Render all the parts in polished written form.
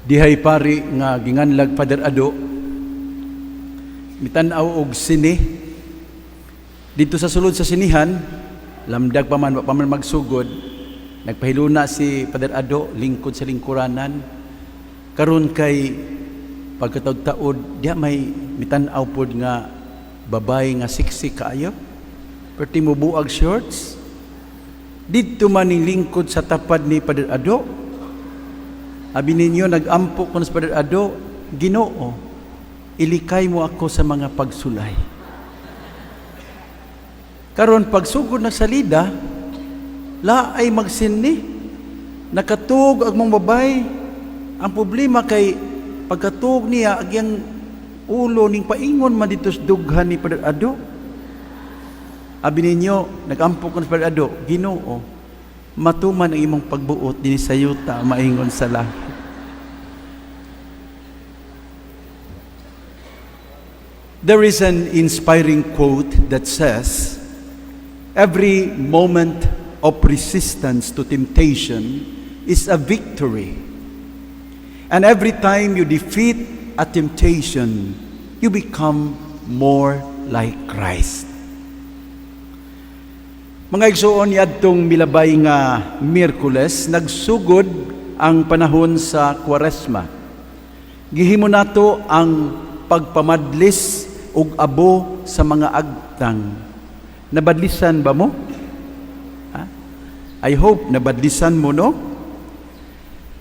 Dihay pari nga ginganlag Father Ado, mitan-aw og sine. Dito sa sulod sa sinihan, lamdag pa man, wa pa man magsugod, nagpahiluna si Father Ado, lingkod sa lingkuranan. Karon kay pagkataod-taod, diha may mitan-aw pod nga babae nga sexy kaayo. Perti mo buag shorts. Didto man ning lingkod sa tapad ni Father Ado. Abi ninyo, nag-ampo ko sa Father Ado, "Ginoo, ilikay mo ako sa mga pagsulay." Karon pagsugod na salida, laay magsini. Nakatug ang mga babae. Ang problema kay pagkatug niya, agyang ulo ning paingon man dito sa dughan ni Father Ado. Abi ninyo, nag-ampo ko sa Father Ado, "Ginoo, matuman ang imong pagbuot dinhi sa yuta maingon sa langit." There is an inspiring quote that says, "Every moment of resistance to temptation is a victory. And every time you defeat a temptation, you become more like Christ." Mga igsoon, niadtong milabay nga Miyerkules, nagsugod ang panahon sa Kwaresma. Gihimo nato ang pagpamadlis ug abo sa mga agtang. Nabadlisan ba mo? Ha? I hope nabadlisan mo, no?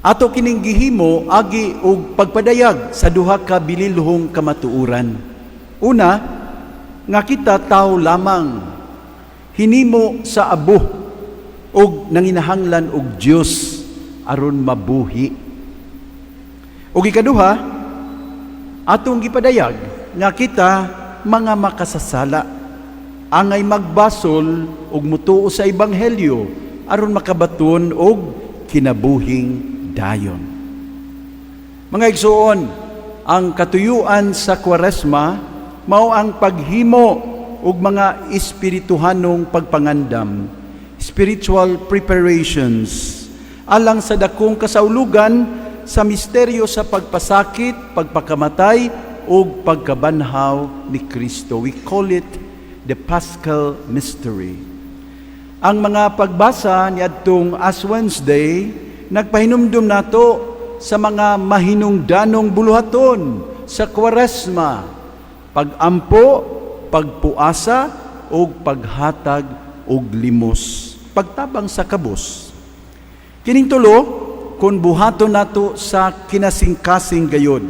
Ato kining gihimo agi og pagpadayag sa duha ka bililhong kamatuoran. Una, nga kita tao lamang, hinimo sa abo ug nanginahanglan og Dios aron mabuhi. Ug ikaduha, atong gipadayag nga kita mga makasasala, angay magbasol ug mutuo sa ebanghelyo aron makabaton og kinabuhing dayon. Mga igsoon, ang katuyuan sa Kwaresma mao ang paghimo og mga espirituhanong pagpangandam, spiritual preparations, alang sa dakong kasaulugan sa misteryo sa pagpasakit, pagpakamatay ug pagkabanhaw ni Kristo. We call it the Paschal Mystery. Ang mga pagbasa niadtong Ash Wednesday nagpahinumdum nato sa mga mahinungdanong buluhaton sa Kwaresma: pagampo, pagpuasa ug paghatag og limos, pagtabang sa kabus. Kining tulo, kung buhaton nato sa kinasingkasing gayod,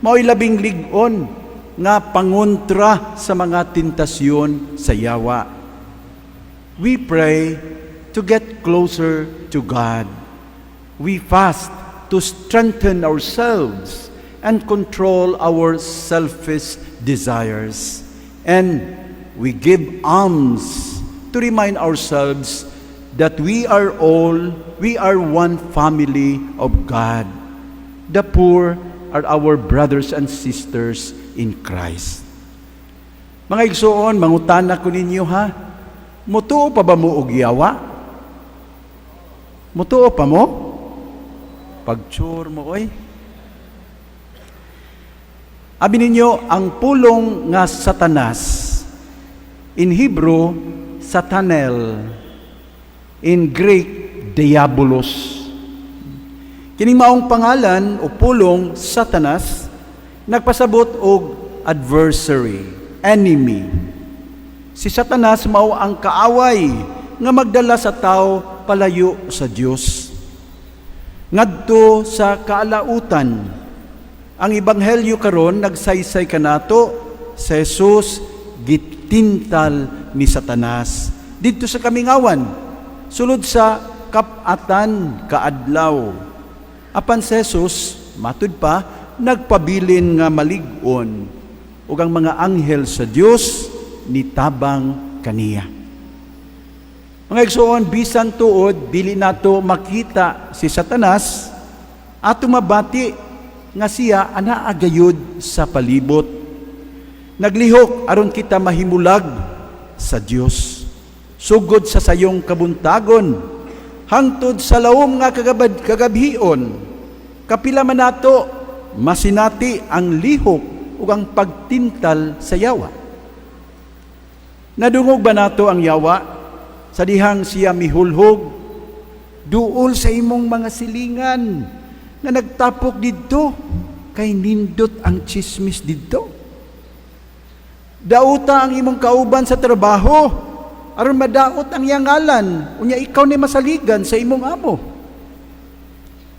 mao'y labing lig-on nga pangontra sa mga tentasyon sa yawa. We pray to get closer to God. We fast to strengthen ourselves and control our selfish desires. And we give alms to remind ourselves that we are one family of God. The poor are our brothers and sisters in Christ. Mga igsoon, mangutana ko ninyo ha. Mutuo pa ba mo og yawa? Mutuo pa mo? Pagtsur mo oy. Abi ninyo, ang pulong nga Satanas, in Hebrew, Satanel, in Greek, Diabolos. Kining maong pangalan o pulong Satanas nagpasabot og adversary, enemy. Si Satanas mao ang kaaway nga magdala sa tao palayo sa Dios, ngadto sa kaalautan. Ang ebanghelyo karon nagsaysay kanato sa Jesus gitintal ni Satanas didto sa kamingawan sulod sa kap-atan kaadlaw. Apan si Jesus, matud pa, nagpabilin nga malig-on ug ang mga anghel sa Dios nitabang kaniya. Mga igsoon, bisan tuod dili nato makita si Satanas, ato mabati nga siya anaa gayud sa palibot. Naglihok aron kita mahimulag sa Dios. Sugod sa sayong kabuntagon hangtod sa lawom nga kagabhion. Kapila man nato masinati ang lihok ug ang pagtintal sa yawa? Nadungog ba nato ang yawa sa dihang siya mihulhog, "Duol sa imong mga silingan nga nagtapok didto kay nindot ang chismis didto. Dauta ang imong kauban sa trabaho aron madaot ang iyang ngalan, unya ikaw ni masaligan sa imong amo.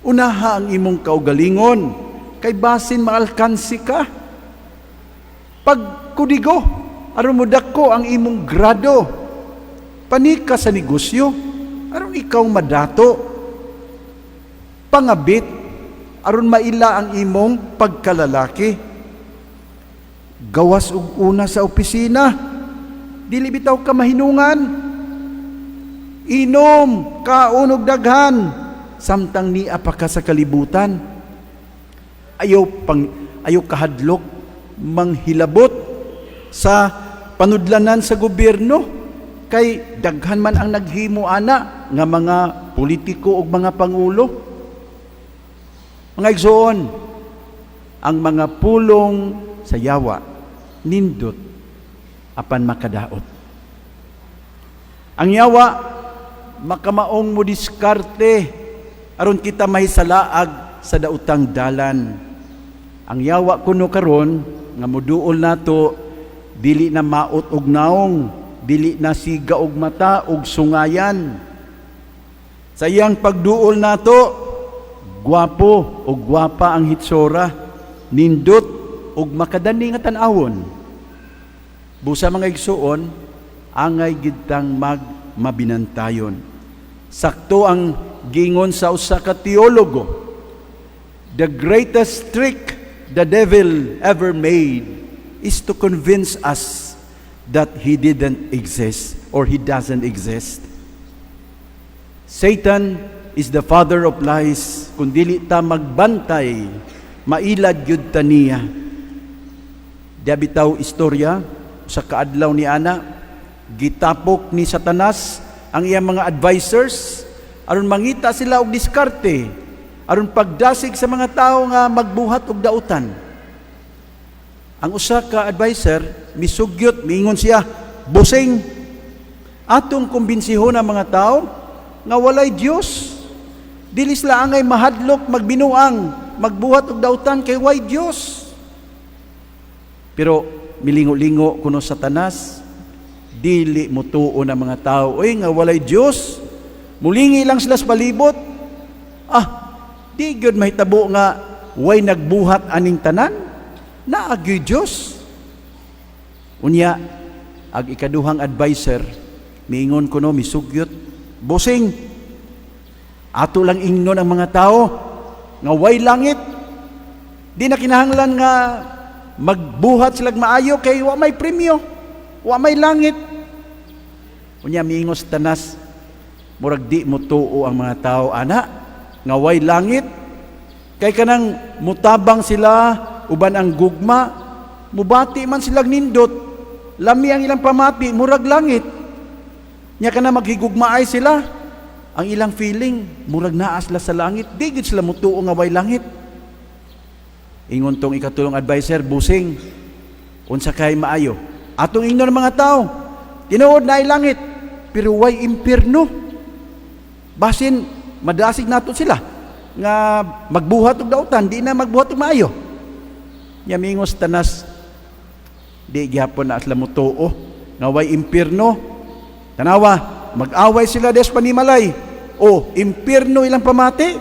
Unaha ang imong kaugalingon kay basin maalkansi ka. Pagkudigo aron modako ang imong grado. Panika sa negosyo aron ikaw madato. Pangabit aron maila ang imong pagkalalaki. Gawas og una sa opisina, dili bitaw ka mahinungan. Inom, kaon og daghan samtang nia pa ka sa kalibutan. Ayaw kahadlok manghilabot sa panudlanan sa gobyerno kay daghan man ang naghimo ana nga mga politiko ug mga pangulo." Mga igsoon, ang mga pulong sa yawa nindot apan makadaot. Ang yawa makamaong mo diskarte aron kita mahisalaag sa daotang dalan. Ang yawa kuno karon nga muduol nato, dili na maot og naong, dili na siga og mata og sungayan. Sa iyang pagduol nato, gwapo o gwapa ang hitsura, nindot og makadani nga tan-awon. Busa, mga igsuon, angay gyud tang mag mabinantayon. Sakto ang gingon sa usa ka teologo, "The greatest trick the devil ever made is to convince us that he didn't exist or he doesn't exist." Satan is the father of lies. Kung dili ta magbantay, mailad gyud ta niya. Diha bitaw istorya sa kaadlaw ni ana, gitapok ni Satanas ang iyang mga advisors aron mangita sila og diskarte aron pagdasig sa mga tao nga magbuhat og dautan. Ang usa ka advisor misugyot, miingon siya, "Busing, atong kumbinsihon ang mga tao nga walay Dios. Dili sila angay mahadlok magbinuang, magbuhat og dautan kay way Dios." Pero milingo-lingo kuno Satanas, dili motuo ang mga tao, oy, nga walay Dios. Mulingi lang sila sa palibot. Ah, di gyud mahitabo nga way nagbuhat aning tanan. Naa gyoy Dios. Unya, ag ikaduhang advisor, miingon kuno, misugyot, "Busing, ato lang ingnon ang mga tao nga way langit. Di na kinahanglan nga magbuhat sila maayo kay wa may premyo, wa may langit." Unya miingon Satanas, "Murag di mo tuo ang mga tao ana nga way langit kay kanang mutabang sila uban ang gugma, mubati man sila nindot, lami ang ilang pamati, murag langit. Nya kana maghigugmaay sila, ang ilang feeling murag naa sila sa langit, di gyud sila mutuo nga way langit." Ingon tong ikatulong advisor, "Busing, unsa kay maayo? Atong ingnon ang mga tao, tinuod naay langit, pero way impierno. Basin madasig nato sila nga magbuhat og dautan, di na magbuhat og maayo." Nya miingon Satanas, "Di gihapon na sila mutuo nga way impierno. Tanawa, mag-away sila des panimalay. O, impierno ilang pamati.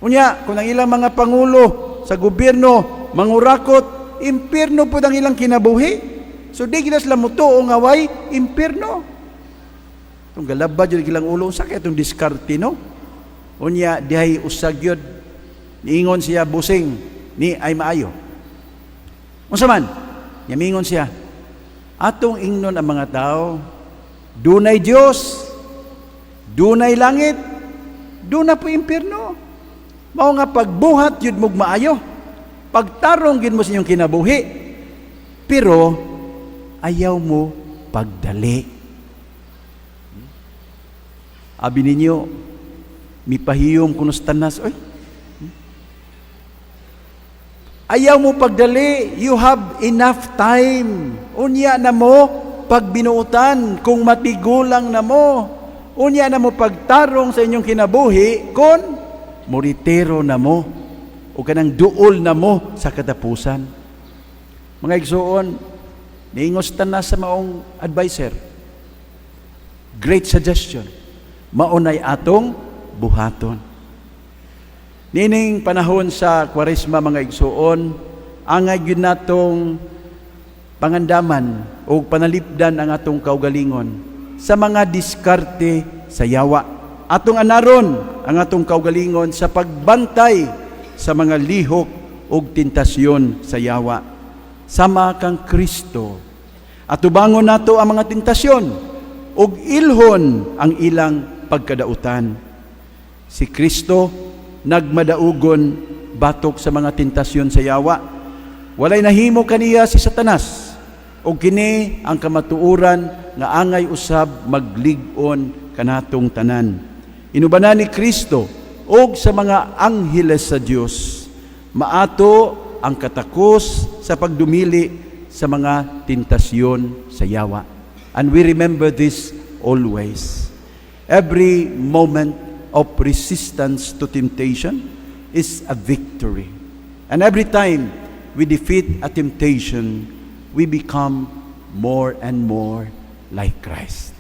Unya, kung ang ilang mga pangulo sa gobyerno mangurakot, impierno pud ang ilang kinabuhi. So di gid sila mutuo nga way impierno." Itong galabad yun ilang ulo, unsa kay itong diskarte, no? Unya, dihay usag yun. Niingon siya, "Busing, ni ay maayo." Unsa man? Nya miingon siya, "Atong ingnon ang mga tao, dunay Dios, dunay langit, duna poy impierno. Mao nga pagbuhat yun mog maayo, pagtarong yun mo sa inyong kinabuhi, pero ayaw mo pagdali." Abi ninyo, mipahiyom kuno sa Tanas, oy. Ayaw mo pagdali, you have enough time. Unya na mo pagbinuutan kung matigulang na mo. Unya na mo pagtarong sa inyong kinabuhi kung muritiro na mo o kanang duol na mo sa katapusan. Mga igsuon, niingos ta na sa maong advisor. Great suggestion. Maunay atong buhaton. Nining panahon sa Kwaresma, mga igsuon, angay gyud natong pangandaman o panalipdan ang atong kaugalingon sa mga diskarte sa yawa. Atong anaron ang atong kaugalingon sa pagbantay sa mga lihok ug tentasyon sa yawa. Sama kang Kristo, atubangon nato ang mga tentasyon ug ilhon ang ilang pagkadautan. Si Kristo nagmadaugon batok sa mga tentasyon sa yawa. Walay nahimo kaniya si Satanas. Ug kini ang kamatuoran nga angay usab maglig-on kanatong tanan. Inubanan ni Kristo ug sa mga angheles sa Dios, maato ang katakos sa pagdumili sa mga tentasyon sa yawa. And we remember this always. Every moment of resistance to temptation is a victory. And every time we defeat a temptation, we become more and more like Christ.